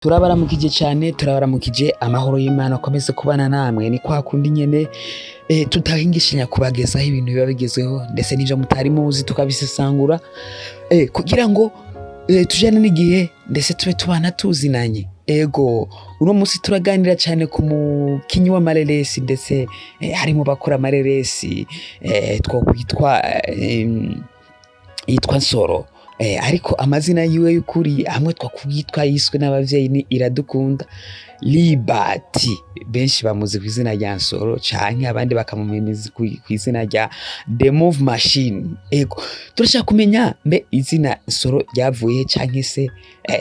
Turabaramukije cane, turabaramukije. Amahoro y'Imana akomeze kubana namwe. Ni kwa kundi nyene tutahingishanya kubagezaho ibintu biba bigezweho, ndetse n'ivyo mutari muzi tukabisesangura kugira ngo tujane n'igihe, ndetse tube tubana tuzinanye. Ego, uno musi turaganira cane ku mukinyi w'amareresi, ndetse harimo bakora amareresi twokwitwa yitwa Nsoro, ariko amazina yiwe y'ukuri hamwe twakwitwa yiswe n'abavyeyi ni Iradukunda Libati. Benshi bamuzi ku izina rya Nsoro, canke abandi bakamumenya kw'izina rya The Move Machine. Ego, turashaka kumenya mbe izina Nsoro ryavuye, canke se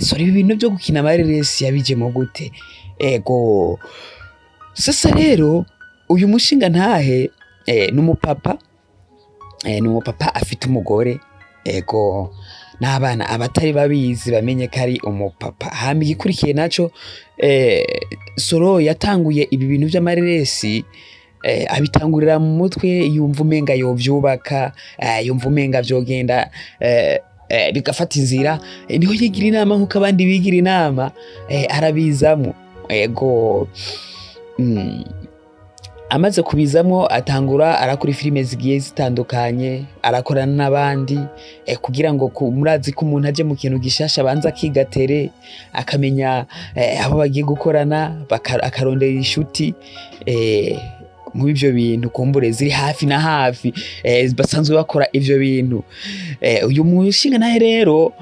Nsoro ibi bintu vyo gukina amareresi yabijemo gute? Ego, sasa rero uyu mushinga ntahe n'umupapa, ni umupapa afite umugore, ego, n'abana. Abatari babizi bamenye ko ari umupapa. Hama igikurikiye naco, Nsoro yatanguye ibi bintu vy'amareresi abitangurira mu mutwe, yumva umenga yovyubaka, yumva umenga vyogenda bigafata inzira, niho yigira inama nkuko abandi bigira inama, arabizamwo. Ego, amaze kubizamwo atangura arakora filime zigiye zitandukanye, arakorana n'abandi kugira ngo murazi ko umuntu aje mu kintu gishasha abanza akigatere, akamenya abo bagiye gukorana, akarondera inshuti muri ivyo bintu, kumbure ziri hafi na hafi, basanzwe bakora ivyo bintu. Uyu mushinga nawe rero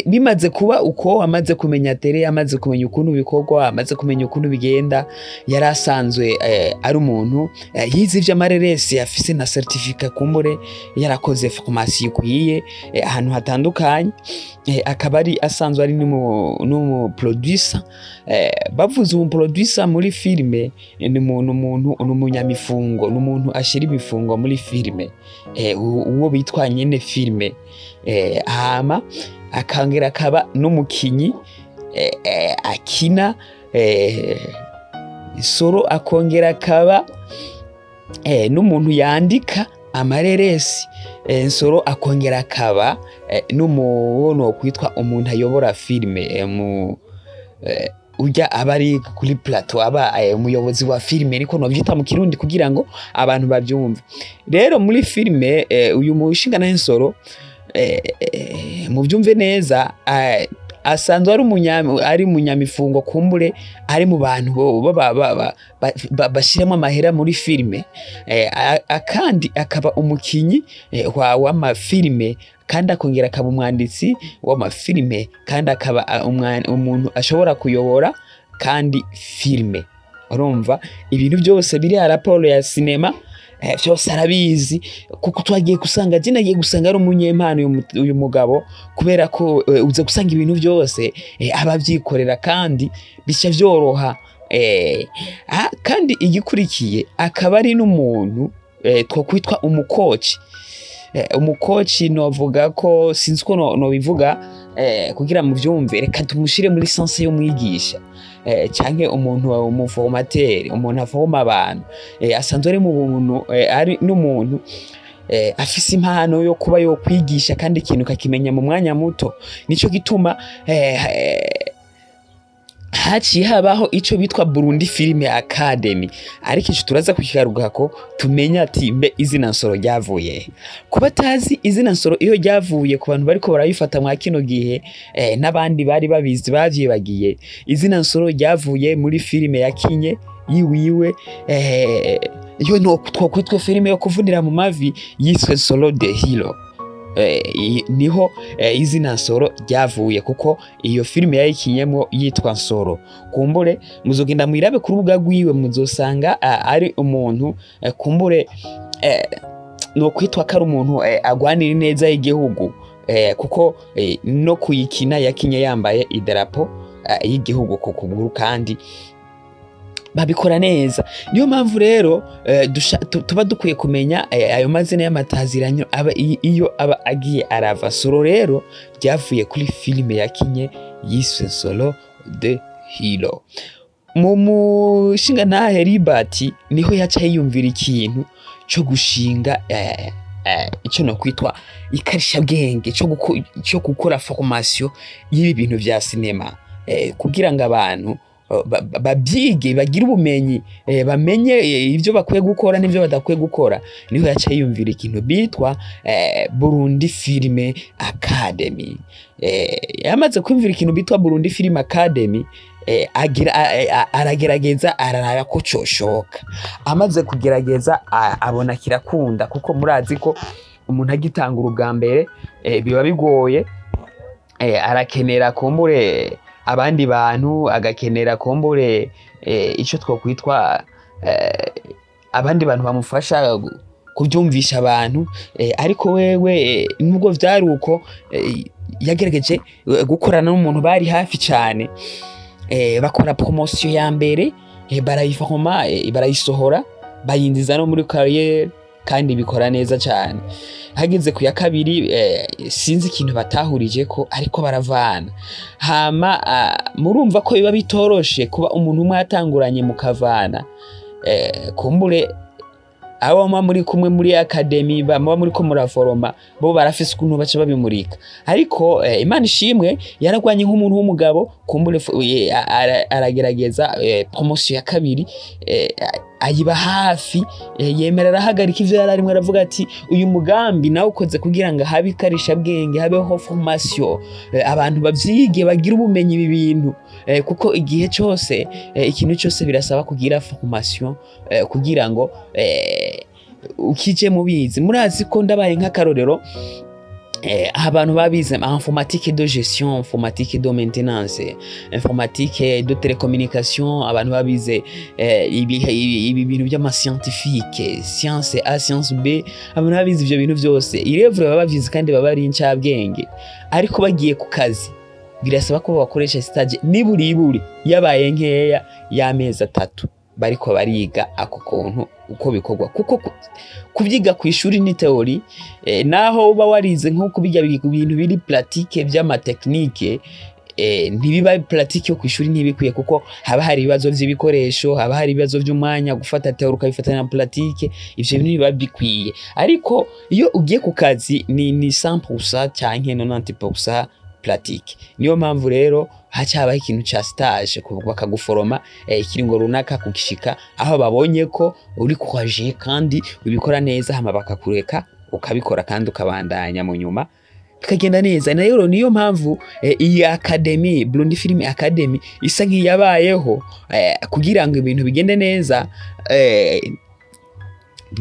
bimaze kuba uko, amaze kumenya tere, amaze kumenya ukuntu bikorwa, amaze kumenya ukuntu bigenda, yari asanzwe ari umuntu yize ivy'amareresi, afise na certificat, kumbure yarakoze formation ikwiye ahantu hatandukanye, akaba ari asanzwe ari n'umu producer. Bavuze umu producer muri filime, ni umuntu, ni umunyamifungo, ni umuntu ashira imifungo muri filime, uwo bitwa nyene filime, hama akongera akaba n'umukinyi akina Nsoro, akongera akaba n'umuntu yandika amareresi. Nsoro akongera akaba n'umuntu kwitwa umuntu ayobora filime, mu urya aba ari kuri plateau, aba umuyobozi wa filime, niko novyita mu Kirundi kugira ngo abantu bavyumve. Rero muri filime uyu mushinga Nsoro, muvyumve neza, asanzwe ari umunyamifungo, kumbure ari mu bantu bashiramwo amahera muri filime, akandi akaba umukinyi w'amafilime, kandi akongera akaba umwanditsi w'amafilime, kandi akaba umuntu ashobora kuyobora kandi filime. Urumva ibintu byose biri ya raporo ya sinema, vyose arabizi, kuko twagiye gusanga, je nagiye gusanga ari umunyempano uyu mugabo, kubera ko uza gusanga ibintu byose aba avyikorera kandi bica vyoroha. Kandi igikurikiye akaba ari n'umuntu twokwitwa umukoci. Umukoci novuga ko sinzi uko nobivuga kugira muvyumve. Reka tumushire muri sens y'umwigisha canke umuntu umu formateur, umuntu aforma abantu. Asanzwe ari mu buntu, ari n'umuntu afise impano yo kuba yo kwigisha kandi ikintu kakimenya mu mwanya muto. Nico gituma haciye habaho ico bitwa Burundi Film Academy, ariko ico turaza kukigarukako, tumenya ati mbe izina Nsoro ryavuye he? Kuba atazi izina Nsoro iyo ryavuye, ku bantu bariko barabifata mwa kino gihe, n'abandi bari babizi bavyibagiye, izina Nsoro ryavuye muri filime yakinye yiwiwe, iyo no twokwitwa filime yo kuvunira mu mavi yiswe Nsoro the Hero. Niho izina Nsoro ryavuye, kuko iyo filime yayikinyemwo yitwa Nsoro. Kumbure muzogenda mwirabe ku rubuga rwiwe, muzosanga ari umuntu kumbure no kwitwa ko ari umuntu agwanira ineza y'igihugu, kuko no kuyikina yakinye yambaye idarapo y'igihugu ku kuguru, kandi babikora neza. Niyo mpamvu rero tuba dukwiye kumenya ayo mazina y'amataziranyo aba iyo aba agiye arava. Nsoro rero ryavuye kuri filime yakinye yiswe Nsoro the Hero. Mu mushinga ntahe Libert niho yaca yiyumvira ikintu co gushinga ico no kwitwa ikarishabwenge cyo gukora formation y'ibi bintu vya sinema, kugira ngo abantu babyige, bagire ubumenyi, bamenye ibyo bakwiye gukora n'ibyo badakwiye gukora. Niho yaca yiyumvira ikintu bitwa Burundi Film Academy. Yamaze kwiyumvira ikintu bitwa Burundi Film Academy, agira aragerageza, araraba ko coshoka. Amaze kugerageza, abona kirakunda, kuko murazi ko umuntu agitangura ubwa mbere biba bigoye. Arakenera kumbure abandi bantu, agakenera kumbure ico twokwitwa abandi bantu bamufasha kuvyumvisha abantu. Ariko wewe, nubwo vyari uko, yagerageje gukorana n'umuntu bari hafi cane, bakora promotion ya mbere, barayiforoma, barayisohora, bayinjiza no muri carrière, kandi bikora neza cane. Hageze ku ya kabiri, sinzi ikintu batahurije ko, ariko baravana. Hama murumva ko biba bitoroshe kuba umuntu umwe yatanguranye mukavana. Kumbure abo muba muri kumwe muri academy, muba muri ko muraforoma, bo barafise ukuntu baca babimurika. Ariko Imana ishimwe, yaragwanye nk'umuntu w'umugabo. Kumbure aragerageza, promotion ya kabiri ayiba hafi, yemera arahagarika ivyo yari arimwo, aravuga ati: "Uyu mugambi nawe ukoze kugira ngo habe ikarishabwenge, habeho formation, abantu bavyige, bagire ubumenyi ibi bintu." Kuko igihe cose, ikintu cyose birasaba kugira formation, kugira ngo ukije mubizi. Murazi ko ndabaye nk'akarorero, abantu babize informatique de gestion, informatique de maintenance, informatique de télécommunication, abantu babize ibi bintu by'ama scientifique, science A, science B, abantu babize ivyo bintu byose irevure baba bavyize kandi baba ari incabwenge, ariko bagiye ku kazi birasaba ko bakoresha stage niburiburi yabaye nkeya y'amezi 3 bariko bariga ako kuntu uko bikorwa, kuko kubyiga ku ishuri ni théorie. Naho uba warize nko kubijya ibintu biri pratique by'ama technique, ntibiba pratique yo ku ishuri, ntibikwiye, kuko haba hari ibibazo vy'ibikoresho, haba hari ibibazo vy'umwanya. Gufata théorie ukabifata na pratique, ivyo bintu ntibiba bikwiye. Ariko iyo ugiye ku kazi ni 100% canke 90% pratique. Niyo mpamvu rero haca habaho ikintu ca stage, bakaguforoma ikiringo runaka, kugishika aho babonye ko uri courageux kandi ubikora neza, hama bakakureka ukabikora kandi ukabandanya, mu nyuma bikagenda neza. Nayo niyo mpamvu iyi academy, Burundi Film Academy, isa nk'iyabayeho kugira ngo ibintu bigende neza,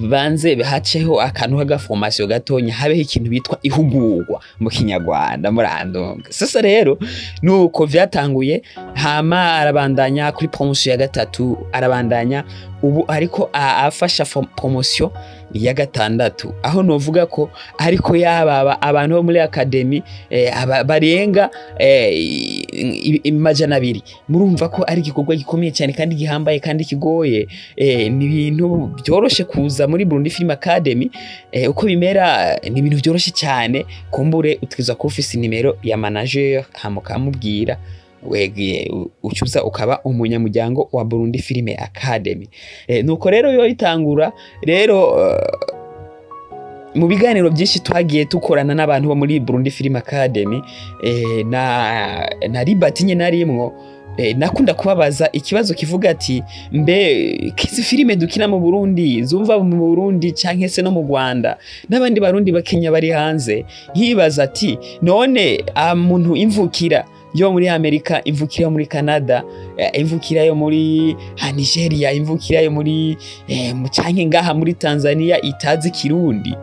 banze haceho akantu k'aga formation gatonya, habeho ikintu bitwa ihugurwa mu Kinyarwanda, murandonga. Sasa rero nuko vyatanguye. Hama arabandanya kuri promotion ya gatatu, arabandanya, ubu ariko afasha promotion ya gatandatu, aho novuga ko ariko yababa abantu bo muri academy barenga 200. Murumva ko ari igikorwa gikomeye cyane kandi gihambaye kandi kigoye. Ni ibintu byoroshe kuza muri Burundi Film Academy. Uko bimera, ni ibintu byoroshe cyane. Kumbure utegerezwa kuba ufise nimero ya manager, hama ukamubwira, wegiye ucuza ukaba umunyamuryango wa Burundi Film Academy. Nuko rero biba bitangura. Rero mu biganiro byinshi twagiye dukorana n'abantu bo muri Burundi Film Academy, na Liberty nyene arimwo, nakunda kubabaza ikibazo kivuga ati: "Mbe kizi filime dukina mu Burundi zumva mu Burundi canke se no mu Rwanda n'abandi Barundi bakenya bari hanze?" Nkibaza ati: "None muntu imvukira yo muri Amerika, imvukira yo muri Canada, imvukira yo muri Nigeria, imvukira yo muri canke ngaha muri Tanzania itazi Kirundi,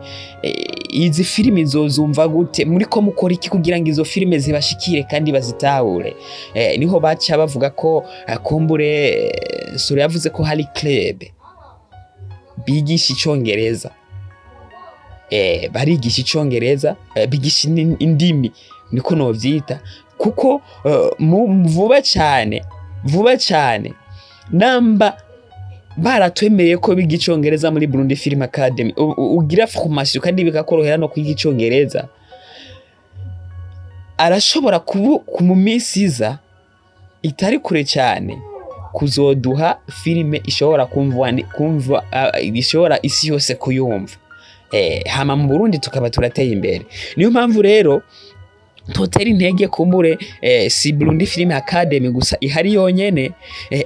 izi filime zozumva gute? Muri ko mukora iki kugira ngo izo filime zibashikire kandi bazitahure?" Niho baca bavuga ko kumbure Sura yavuze ko hari club bigisha Icongereza, barigisha Icongereza, bigisha indimi, niko novyita, kuko vuba cyane, vuba cyane, namba baratwemereye ko biga Icongereza muri Burundi Film Academy, ugira formation kandi bikakorohera no kwiga Icongereza, arashobora kubu mu minsi iza itari kure cyane kuzoduha filime ishobora kumvwa, ishobora isi yose kuyumva. Hama mu Burundi tukaba turateye imbere. Niyo mpamvu rero totera intege kumbure, si Burundi Film Academy gusa ihari yonyene,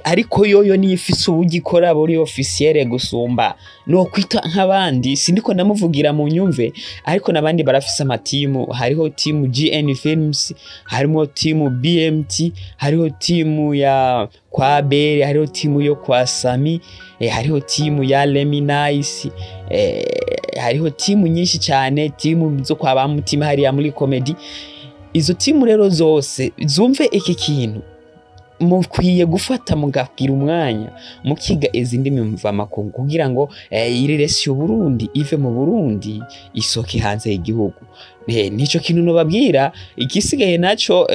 ariko yoyo niyo ifise uburyo ikora buri officiel gusumba no kwita nk'abandi. Sindiko ndamuvugira, mu nyumve, ariko n'abandi barafise amatimu. Hariho timu GN Films, harimo timu BMT, hariho timu ya kwa Bere, hariho timu yo kwa Sami, hariho timu ya Remy Nice, hariho timu nyinshi cyane, timu zo kwa ba Mutima hariya muri comedy. Izo timu rero zose zumve iki kintu: mukwiye gufata mugabwira umwanya mukiga izi ndimi mvamakungu kugira ngo ireresi Burundi ive mu Burundi isoke hanze y'igihugu. Nico kintu nobabwira. Igisigaye naco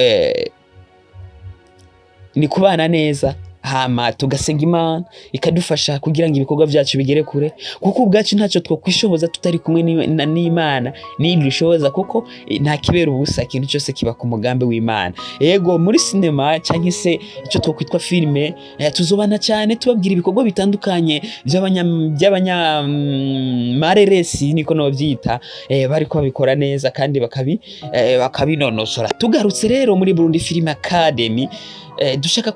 ni kubana neza, hama tugasenga Imana ikadufasha kugira ngo ibikorwa byacu bigere kure, kuko ubwacu ntacyo twokwishoboza tutari kumwe n'Imana. Nidushoboza, kuko nta kibera ubusa, ikintu cyose kiba ku mugambi w'Imana. Yego, muri sinema cyangwa se icyo twokwitwa filime, tuzobana cyane tubabwira ibikorwa bitandukanye by'abanyamareresi, niko nobyita, bariko babikora neza kandi bakabinonosora. Tugarutse rero muri Burundi Film Academy, dushaka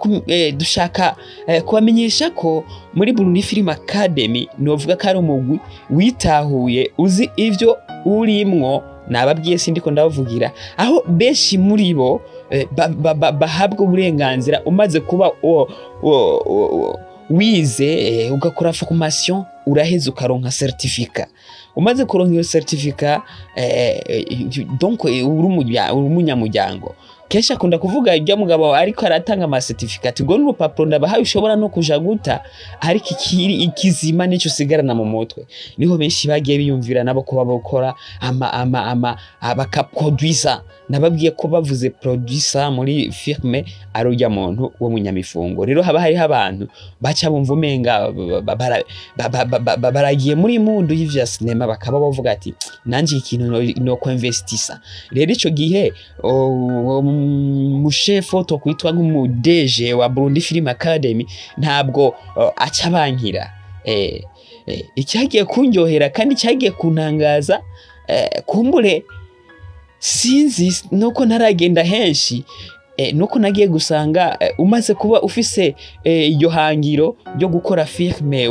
kubamenyesha ko muri Burundi Film Academy novuga ko ari umugwi witahuye, uzi ivyo urimwo. Nababwiye, sindiko ndabavugira, aho benshi muri bo bahabwa uburenganzira. Umaze kuba wize, ugakora formation, uraheza ukaronka certificat. Umaze kuronka iyo certificat, donc uri umunyamuryango. Kenshi akunda kuvuga ibyo mugabo ariko aratanga ama certificat ngo n'urupapuro ndabahaye ushobora no kuja guta, ariko ikiri ikizima nico usigarana mu mutwe. Niho benshi bagiye biyumvira nabo kuba bokora ama bakaproduisa. Nababwiye ko bavuze producer muri firme ari urya muntu wo munyamifungo. Rero haba hariho abantu baca bumva umenga baragiye muri mundu y'ivya sinema, bakaba bavuga ati: "Nanje ikintu no kuinvestisa." Rero ico gihe umushefu tokwitwa nk'umu DG wa Burundi Film Academy ntabwo aca bankira. Icyagiye kunyohera kandi cyagiye kuntangaza, kumbure sinzi nuko ntaragenda henshi, nuko nagiye gusanga umaze kuba ufise iryo hangiro ryo gukora filme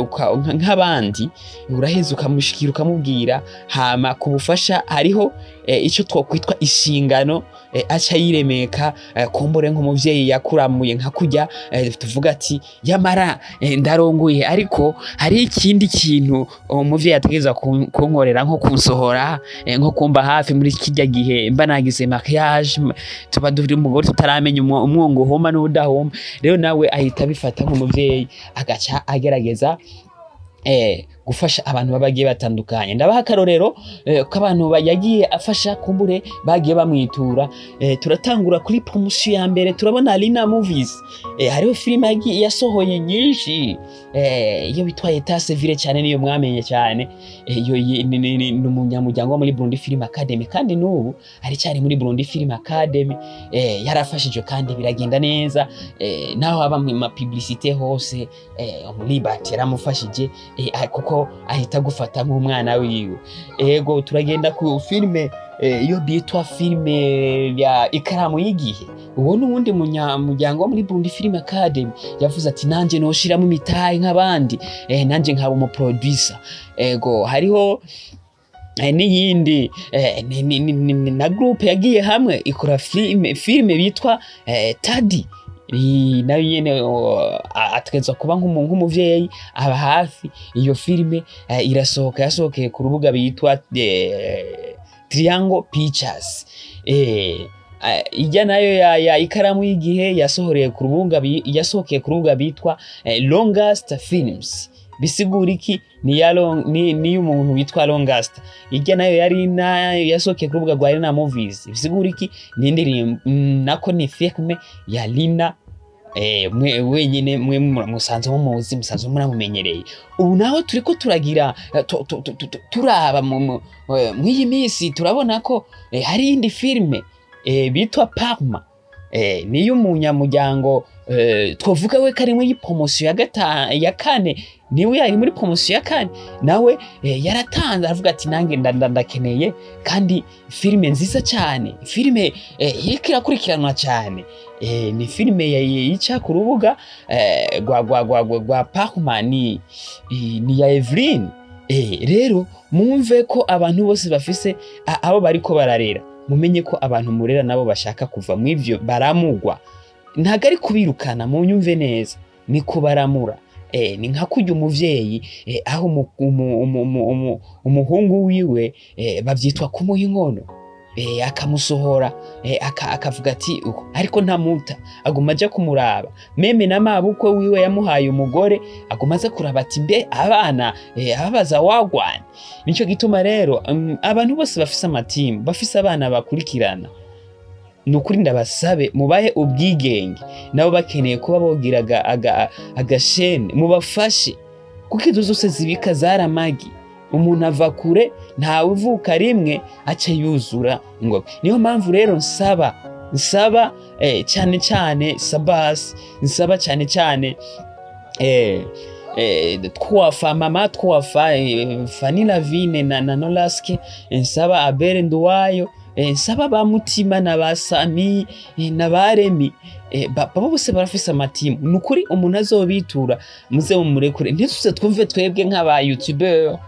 nk'abandi, uraheza ukamushikira, ukamubwira, hama ku bufasha hariho icyo twokwitwa inshingano, aca yiremeka, kumbure nk'umuvyeyi yakuramuye nka kurya, tuvuga ati yamara ndarongoye, ariko hari ikindi kintu umuvyeyi ategerezwa kunkorera, nko kunsohora, nko kumba hafi muri kirya gihe mba nagize mariage, tuba turi umugore tutaramenya umwongo uhoma n'udahoma. Rero nawe ahita abifata nk'umuvyeyi, agaca agerageza gufasha abantu baba bagiye batandukanye. Ndabaha akarorero k'abantu yagiye afasha, kumbure bagiye bamwitura. Turatangura kuri promotion ya mbere, turabona Lina Movies. Hariho filime yasohoye nyinshi, iyo bitwa Etat Civil cyane, niyo mwamenye cyane. Iyo ni umunyamuryango wo muri Burundi Film Academy, kandi n'ubu aracyari muri Burundi Film Academy. Yarafashije kandi biragenda neza, naho haba mu ma publicité hose, Liberty yaramufashije, kuko ahita agufata nk'umwana wiwe. Ego, turagenda ku filime iyo bitwa filime ya Ikaramu y'Igihe. Uwo n'uwundi munyamuryango wo muri Burundi Film Academy yavuze ati: "Nanje noshiramo imitahe nk'abandi, nanje nkaba umuproducer." Ego, hariho n'iyindi, na groupe yagiye hamwe ikora filime bitwa Tadi. Nayo nyene ategerezwa kuba nk'umuvyeyi aba hafi. Iyo filime irasohoka, yasohokeye ku rubuga bitwa Triangle Pictures. Ijya nayo ya Ikaramu y'Igihe yasohoreye ku rubuga yasohokeye ku rubuga bitwa Longast Films. Bisigura iki? Ni ya long, ni umuntu witwa Longast. Ijya nayo yari na yasohokeye ku rubuga rwa Lina Movies. Bisigura iki? Ni indirimbo, nako ni filme ya Lina mwe wenyine, mwe musanzwe mumuzi, musanzwe muramumenyereye. Ubu naho turiko turagira turaba mw'iyi minsi, turabona ko hari iyindi filme bitwa Parma. Niyo umunyamuryango twovuga we kari muri promotion ya gatanu, ya kane, niwe yari muri promotion ya kane, nawe yaratanze aravuga ati: "Nange ndakeneye." Kandi filime nziza cyane, filime iriko irakurikiranwa cyane, ni filime yica ku rubuga rwa Parma, ni ya Evelyn. Rero mwumve ko abantu bose bafise abo bariko bararera, mumenye ko abantu murera nabo bashaka kuva mu ivyo baramugwa. Ntabwo ari kubirukana, munyumve neza, ni kubaramura. Ni nka kurya umuvyeyi aho umuhungu wiwe bavyitwa kumuha inkono, akamusohora, akavuga ati uko, ariko ntamuta, aguma aja kumuraba. Même na mabukwe wiwe yamuhaye umugore, aguma aza kuraba ati: "Mbe abana?" Ababaza wagwana. Nico gituma rero abantu bose bafise amatimu, bafise abana bakurikirana, ni ukuri ndabasabe mubahe ubwigenge. Nabo bakeneye kuba bogira agashene, mubafashe, kuko izo zose zibika zaramagi. Umuntu ava kure, ntawe uvuka rimwe aca yuzura ingobyi. Niyo mpamvu rero nsaba cyane cyane Sabasi, nsaba cyane cyane twafa mama, twafa Fanny Lavine na Nolaske, nsaba Abere Nduwayo, nsaba ba Mutima na ba Sami na ba Remi, babo bose barafise amatimu. Ni ukuri umuntu azobitura muze mumurekure, ntituze twumve twebwe nk'aba youtuber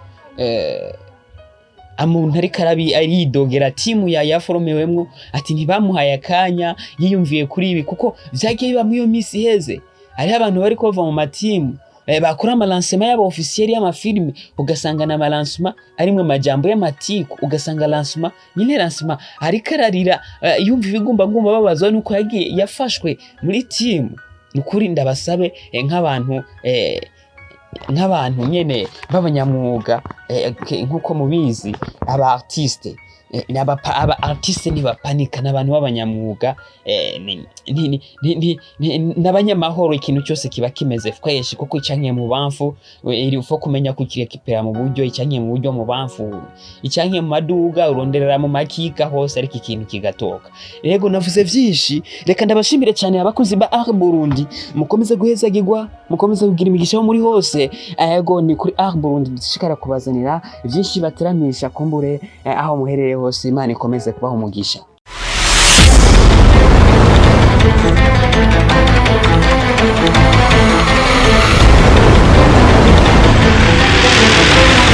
umuntu ariko aridogera timu ya yaforomewemwo ati ntibamuhaye akanya, yiyumviye kuri ibi, kuko vyagiye biba muri iyo minsi iheze. Hariho abantu bariko bava mu matimu, bakora ama lancement y'aba officiel y'amafilime, ugasanga na ama lancement arimwo amajambo y'amatiku, ugasanga lancement nyine, lancement ariko ararira, yumva ibigumbagumba, babazwa nuko yagiye yafashwe muri timu. Ni ukuri ndabasabe nk'abantu nyene b'abanyamwuga, nk'uko mubizi aba artiste, aba artiste ntibapanika, n'abantu b'abanyamwuga, n'abanyamahoro. Ikintu cyose kiba kimeze fresh, kuko icankiye mu bamfu iri ufo kumenya kukirekipera mu buryo, icankiye mu buryo mu bamfu, icankiye mu maduga, uronderera mu makika hose, ariko ikintu kigatoka. Yego, navuze vyinshi, reka ndabashimire cyane abakozi ba Art Burundi. Mukomeze guhezagirwa, mukomeze kugira imigisha aho muri hose. Yego, ni kuri Art Burundi dushishikara kubazanira byinshi bateramisha. Kumbure aho muherereye hose, Imana ikomeze kubaha umugisha.